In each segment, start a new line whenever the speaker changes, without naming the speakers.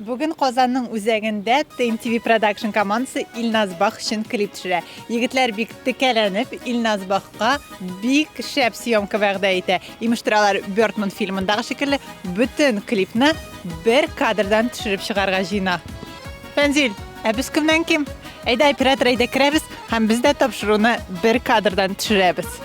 Бүген Казанның үзәгендә TMTV Production командасы Илназ Бах өчен клип төшерә. Егетләр бик текәләнеп, Илназ Бахка бик шәп съемка вәгъдә итә. Имештер алар Бёрдман фильмындагы шикелле бөтен клипны бер кадрдан төшереп чыгарга җыена. Фәнзил, ә без кемнән ким? Әйдә, оператор, әйдә керәбез һәм без дә тапшыруны бер кадрдан төшерәбез.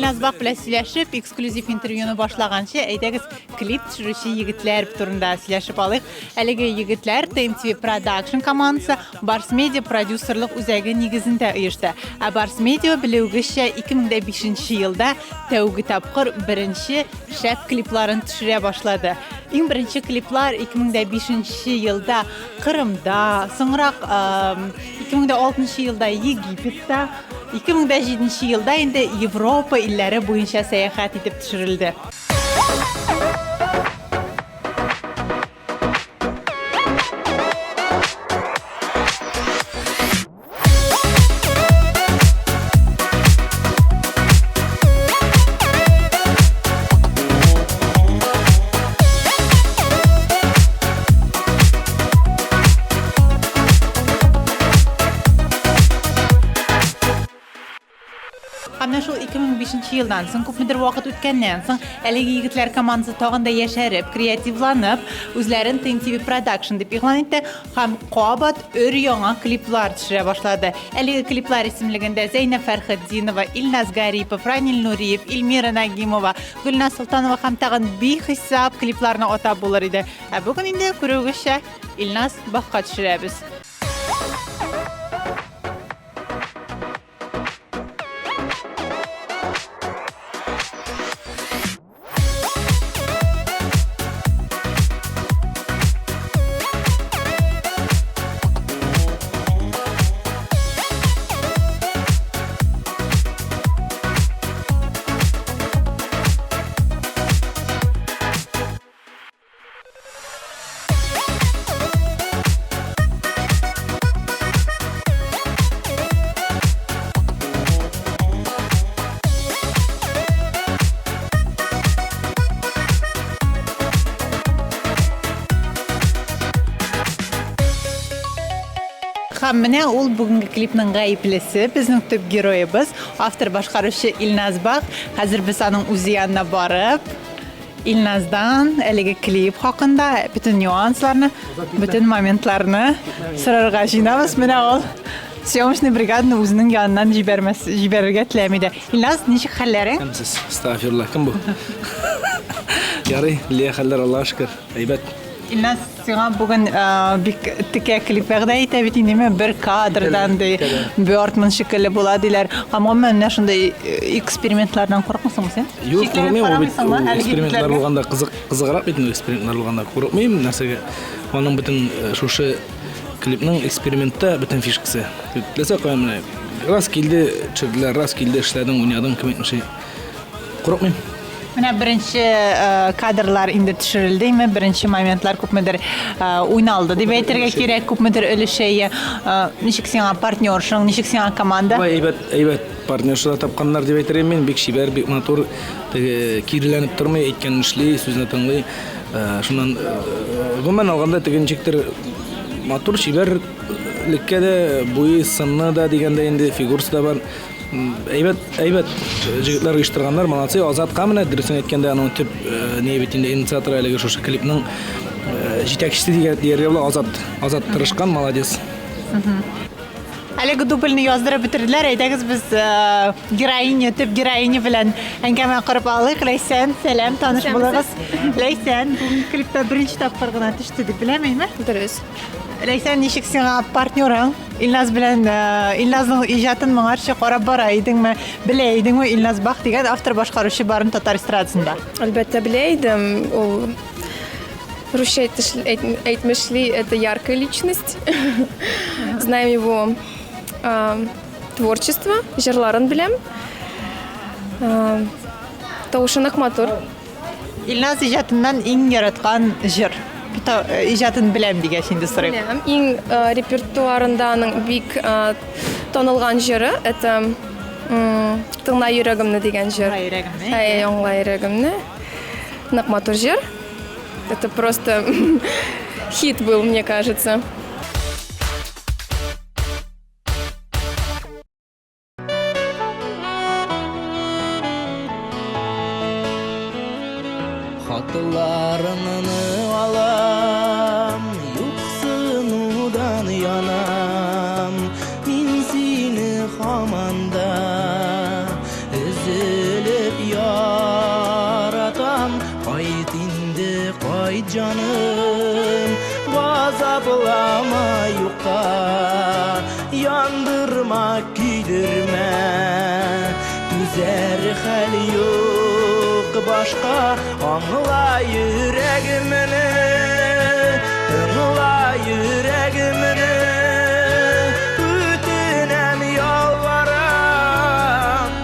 Назбак белән сөйләшеп, эксклюзив интервьюны башлаганчы, әйдәгез клип төшерүче егетләр турында сөйләшеп алыйк. Әлеге егетләр TMTV Production командасы Барс Медиа продюсерлык үзәге нигезендә оешты. Ә Барс Медиа, белүегезчә, 2005 елда тәүге тапкыр беренче шәп клипларын төшерә башлады. Иң беренче клиплар 2005 елда Кырымда, соңрак 2006 елда Египетта, 2007 елда инде Европа илләре буенча сәяхәт итеп төшерелде. Һәм менә шул 2005 елдан соң, күпмедер вакыт үткәннән соң, әлеге егетләр командасы тагын да яшәреп, креативланып, үзләрен TNTV Production дип игълан итте һәм кабат өр-яңа клиплар төшерә башлады. Әлеге клиплар исемлегендә Зәйнәб Фәрхетдинова, Илназ Гарипов, Ранил Нуриев, Эльмира Нагимова, Гөлназ Солтанова һәм тагын бихисап клипларны атап булыр иде. Ә бүген инде, күрүегезчә, Илназ Бахка төшерәбез. Һәм менә ул бүгенге клипның гаеплесе, безнең төп героебыз, автор-башкаручы Илназ Бах. Хәзер без аның үзе янына барып, Илназдан әлеге клип хакында бөтен нюансларны, бөтен моментларны сорарга җыенабыз. Менә ул съемочный бригаданы үзенең яныннан җибәрмәс, җибәрергә теләми дә. Илназ, ничек хәлләрең?
Кемсез? Астагфирулла, кем бу? Ярый, Лия хәлләр, Аллага шөкер, әйбәт.
Илназ, сиңа бүген бик текә клип вәгъдә итә бит инде, бер кадрдан ди, Бёрдман шикелле була диләр. Һәм гомумән менә шундый экспериментлардан курыкмыйсыңмы син?
Юк, курыкмыйм, ул бит экспериментлар булганда кызык, кызыграк бит инде экспериментлар булганда. Курыкмыйм нәрсәгә. Аның бөтен шушы клипның экспериментта бөтен фишкасы. Теләсә каян менә раз килде, төшерделәр, раз килде, эшләдең, уйнадың, кем әйтмешли. Курыкмыйм.
Менә беренче кадрлар инде төшерелде, име, беренче моментлар күпмедер уйналды дип әйтергә кирәк, күпмедер өлеше. Ничек сиңа партнершың, ничек сиңа команда?
Ой, әйбәт, әйбәт партнерша да тапканнар дип әйтер идем мин. Бик чибәр, бик матур, теге киреләнеп тормый, әйткәнен эшли, сүзне тыңлый. Шуннан гомумән алганда теге ничектер матур, чибәрлеккә дә, буе, сыны да дигәндә инде фигурасы да бар. Әйбәт, әйбәт җегетләр оештырганнар, молодцы. Азатка менә дөресен әйткәндә, аның төп не бит инде инициаторы әлеге шушы клипның җитәкчесе дигән дияргә була Азат. Азат тырышкан, молодец.
Әлеге дубльне яздырып бетерделәр. Әйдәгез без героиня, төп героиня белән әңгәмә корып алыйк. Ләйсән, сәлам, таныш булыгыз. Ләйсән, бүгенге клипта беренче тапкыр гына төште дип беләм, әйме?
Дөрес.
Ләйсән, ничек сиңа партнерың? Илназ белән Илназның иҗатын моңарчы карап бара идеңме, белә идеңме Илназ Бах дигән автор-башкаручы барын татар эстрадасында?
Әлбәттә, белә идем. Ул русча әйтмешли, это яркая личность. Знаем его творчество, җырларын беләм. Тавышы нык матур.
Илназ иҗатыннан иң яраткан җыр. Э, иҗатын беләм дигәч инде сорыйм.
Беләм. Иң э, репертуарында аның бик э, танылган җыры это Тыңла йөрәгемне дигән җыр.
Тыңла йөрәгемне.
Әй, аңла йөрәгемне. Нык матур җыр. Это просто хит был, мне кажется.
Хатларыңны алам, юксынудан янам. Мин сине һаман да өзелеп яратам. Кайт инде, кайт, җаным, газаплама юкка. Яндырма, көйдермә, түзәр хәл юк башка. Аңла йөрәгемне, тыңла йөрәгемне. Үтенәм, ялварам,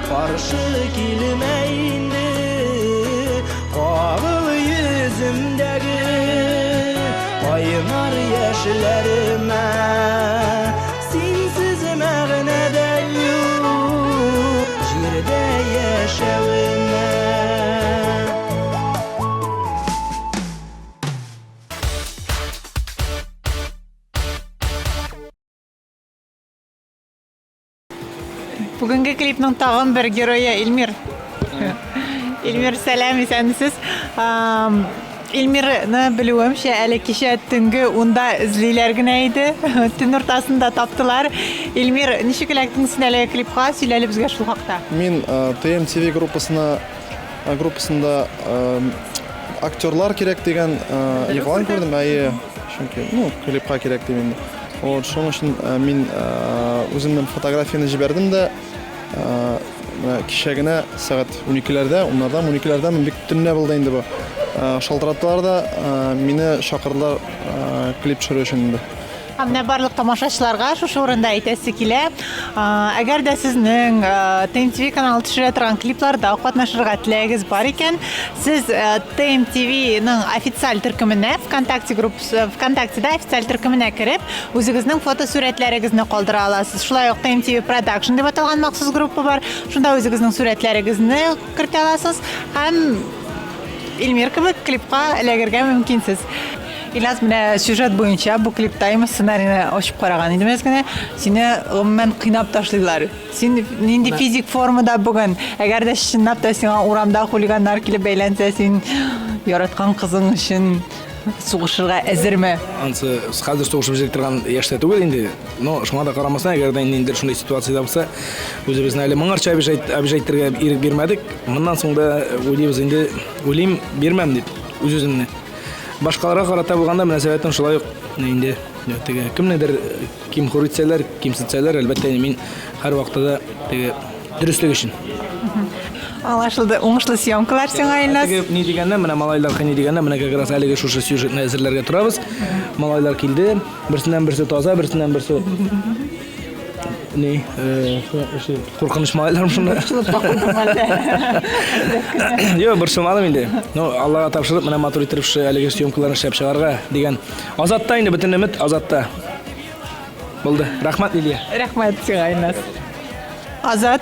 каршы килмә инде. Кагыл йөземдәге кайнар яшьләремә. Синсез мәгънә дә юк җирдә яшәвемә.
Бүгенге клипның тагын бер герое Илмир. Илмир, сәлам, исәнмесез. Илмирны белүемчә, әле кичә төнге унда эзлиләр генә иде. Төн уртасында таптылар. Илмир, ничек эләктең син әлеге клипка? Сөйлә әле безгә шул хакта.
Мин TMTV группасына э, группасында э, актерлар кирәк дигән э, игълан күрдем. Әйе, чөнки, ну, клипка кирәк дип инде. Вот, шуның өчен э, мин э, үземнең фотографияне җибәрдем дә, э, менә кичә генә сәгать 12-ләрдә, уннардан, 12-ләрдән бик төнлә булды инде бу. Шалтыраттылар да, мине чакырдылар клип төшерү өчен инде.
Һәм менә барлык тамашачыларга шушы урында әйтәсе килә, әгәр дә сезнең TMTV каналы төшерә торган клипларда катнашырга теләгегез бар икән, сез TMTV-ның официаль төркеменә, ВКонтакте группасы, ВКонтактеда официаль төркеменә кереп, үзегезнең фотосурәтләрегезне калдыра аласыз. Шулай ук TMTV Production дип аталган махсус группа бар. Шунда үзегезнең сурәтләрегезне кертә аласыз һәм Илмир кебек клипка эләгергә мөмкинсез. Илназ, менә сюжет буенча бу клипта имеш сценарийны ачып караган идем әз генә. Сине гомумән кыйнап ташлыйлар. Син нинди физик формада бүген? Әгәр дә чынлап та сиңа урамда хулиганнар килеп бәйләнсә, син яраткан кызың өчен сугышырга әзерме?
Ансы хәзер сугышып җитә торган яшьтә түгел инде. Но шуңа да карамастан, әгәр дә ниндидер шундый ситуациядә булса, үзебезне әле моңарча обижать итәргә ирек бирмәдек. Моннан соң да уйлыйбыз инде, уйлыйм, бирмәм дип үз-үземне. Башкаларга карата булганда мөнәсәбәтем шулай ук инде теге кемнедер ким-хур итсәләр, кимсетсәләр, әлбәттә, мин һәрвакытта да теге дөреслек өчен.
Аңлашылды. Уңышлы съемкалар сиңа, Илназ.
Теге ни дигәндә, менә малайлар ни дигәндә, менә как раз әлеге шушы сюжетны әзерләргә торабыз. Малайлар килде, берсеннән берсе таза, берсеннән берсе ни, э, куркыныч малайлар шунда. Юк, борчылмадым инде. Ну, Аллага тапшырып, менә матур итеп шушы әлеге съемкаларны эшләп чыгарга дигән. Азатта инде бөтен өмет Азатта. Булды. Рәхмәт, Лилия.
Рәхмәт сиңа, Илназ. Азат,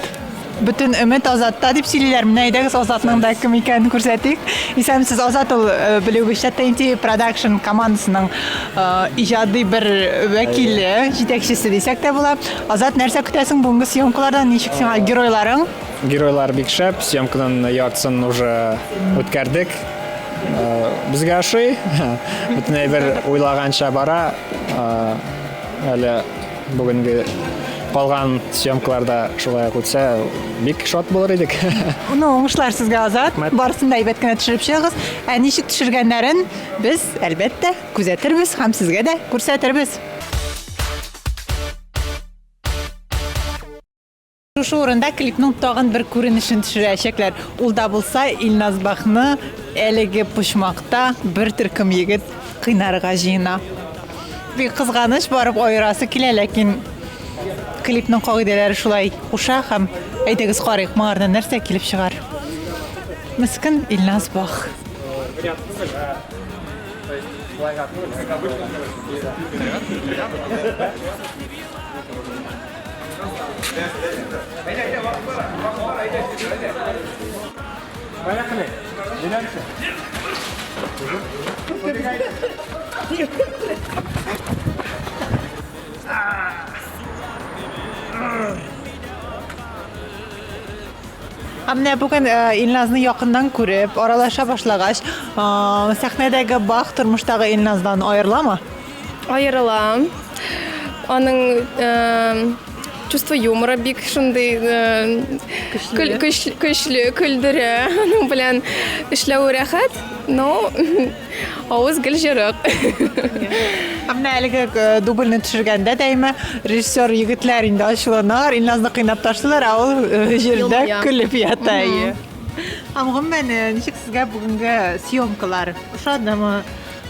бөтен өмет Азатта дип сөйлиләр. Менә әйдәгез Азатның да кем икәнен күрсәтик. Исәнмесез, Азат ул э, белүебезчә TNT Production командасының э, иҗади бер вәкиле, җитәкчесе дисәк тә була. Азат, нәрсә көтәсең бүгенге съемкалардан? Ничек сиңа геройларың?
Геройлар бик шәп, съемканың яртысын уже үткәрдек. Э, безгә ошый. Бөтен әйбер уйлаганча бара. Әле бүгенге калган съемкаларда шулай ук үтсә, бик шат булыр идек.
Ну, уңышлар сезгә, Азат. Барысын да әйбәт кенә төшереп чыгыгыз. Ә ничек төшергәннәрен без, әлбәттә, күзәтербез һәм сезгә дә күрсәтербез. Шушы урында клипның тагын бер күренешен төшерәчәкләр. Ул да булса Илназ Бахны әлеге почмакта бер төркем егет кыйнарга җыена. Бик кызганыч, барып аерасы килә, ләкин клипның кагыйдәләре шулай куша һәм әйдәгез карыйк, моңардан нәрсә килеп чыгар. Мескен Илназ Бах.
вариант түгел, ә то есть былайга түгел, как обычно. Поехали. Деремся.
Ә менә бүген э, Илназны якыннан күреп, аралаша башлагач, э, сәхнәдәге Бах тормыштагы Илназдан аерыламы?
Аерыла. Аның э, чувство юмора бик шундый э, көл- көч- көчле, көлдерә. Аның белән эшләве рәхәт, но авыз гел җырык.
Ә менә әлеге э, дубльне төшергәндә дәйме режиссер егетләр инде ачуланалар, Илназны кыйнап ташлыйлар, ә ул э, җирдә
Елмая.
көлеп ята. Әйе. Һәм гомумән, э, ничек сезгә бүгенге съемкалар? Ошадымы?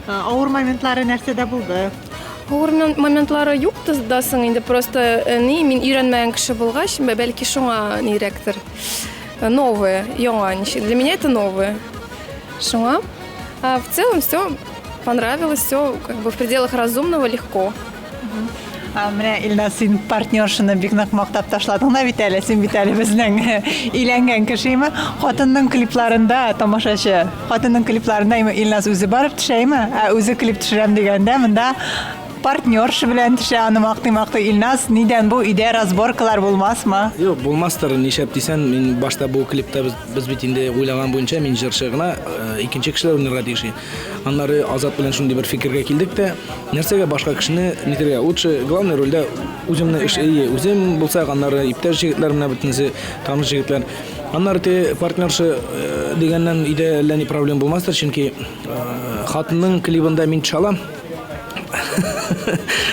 Э, Авыр моментлары нәрсәдә булды?
Авыр моментлары юк да соң инде, просто э, ни, мин өйрәнмәгән кеше булгач, бәлки шуңа нирәктер. Новое, яңа ничек. Для меня это новое. Шуңа. А в целом все понравилось, все как бы в пределах разумного, легко.
А, менә Илназ, син партнершаны бик нык мактап ташладың да бит әле, син бит әле безнең өйләнгән кешеме? Хатынның клипларында тамашачы, хатынның клипларында име Илназ үзе барып төшәме? Ә үзе клип төшерәм дигәндә монда партнерша белән төшә, аны мактый-мактый. Илназ, нидән бу өйдә разборкалар булмасмы?
Юк, булмастыр, нишләп дисән, мин башта бу клипта без, без бит инде уйлаган буенча мин җырчы гына, э, икенче кешеләр уйнарга тиеш. Аннары Азат белән шундый бер фикергә килдек тә, нәрсәгә башка кешене нитергә? Лучше главный рольдә үземне эш, әйе, үзем булсак, аннары иптәш җегетләр менә бөтенесе таныш җегетләр. Аннары те партнерша э, дигәннән өйдә әллә ни проблем булмастыр, чөнки э, хатынның клибында мин төшә алам.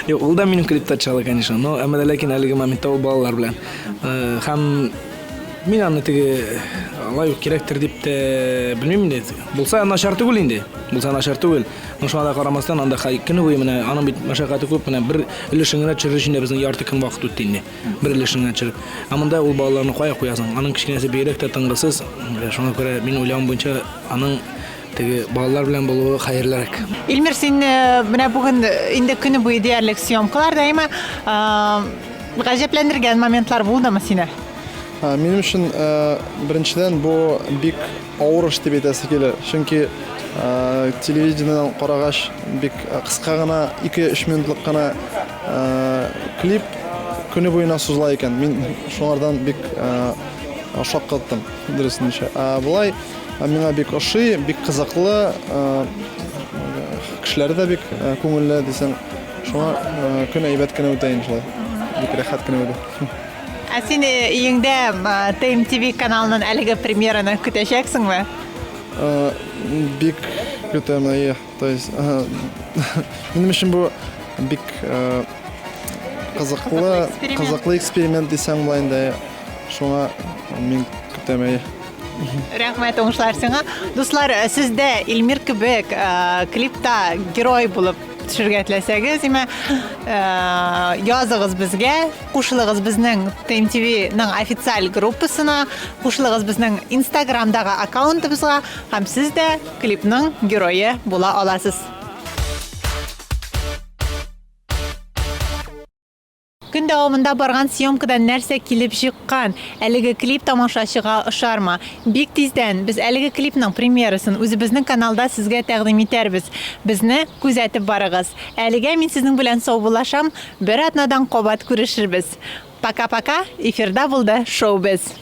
Юк, ул да минем клипта төшә ала, конечно, но әмма дә ләкин әлеге моментта ул балалар белән. Э, һәм мин аны теге алай ук кирәктер дип тә белмим инде. Булса начар түгел инде. Булса начар түгел. Но шуңа да карамастан, анда көне буе менә аның бит мәшәкате күп, менә бер өлешен генә төшерер өчен дә безнең ярты көн вакыт үтте инде. Бер өлешен генә төшереп. Ә монда ул балаларны кая куясың? Аның кечкенәсе бигрәк тә тынгысыз. Шуңа күрә мин уйлавым буенча аның теге балалар белән булуы хәерлерәк.
Илмир, син э, менә бүген инде көне буе диярлек съемкалар дәйме? Гаҗәпләндергән моментлар булдымы сине?
Минем өчен э, беренчедән бу бик авыр эш дип әйтәсе килә. Чөнки э, телевидениедән карагач бик кыска гына 2-3 минутлык кына клип көне буена сузыла икән. Мин шуңардан бик шаккаттым, дөресенчә. Ә болай миңа бик ошый, бик кызыклы, кешеләре дә бик күңелле дисәң, шуңа көн әйбәт кенә үтә инде шулай. Бик рәхәт кенә үтә.
Ә син өеңдә ТМТВ каналының әлеге премьераны көтәчәксеңме?
Бик көтәм, әйе. То есть, минем өчен бу бик кызыклы, кызыклы эксперимент дисәң була инде. Шуңа мин көтәм, әйе.
Рәхмәт, уңышлар сиңа. Дуслар, сез дә Илмир кебек клипта герой булып төшергә теләсәгез, име, языгыз безгә, кушылыгыз безнең ТМТВ-ның официаль группасына, кушылыгыз безнең Инстаграмдагы аккаунтыбызга һәм сез дә клипның герое була аласыз. Көн дәвамында барган съемкадан нәрсә килеп чыккан? Әлеге клип тамашачыга ошармы? Бик тиздән без әлеге клипның премьерасын үзебезнең каналда сезгә тәкъдим итәрбез. Безне күзәтеп барыгыз. Әлегә мин сезнең белән саубуллашам, бер атнадан кабат күрешербез. Пока-пока, эфирда булды Шоу-без.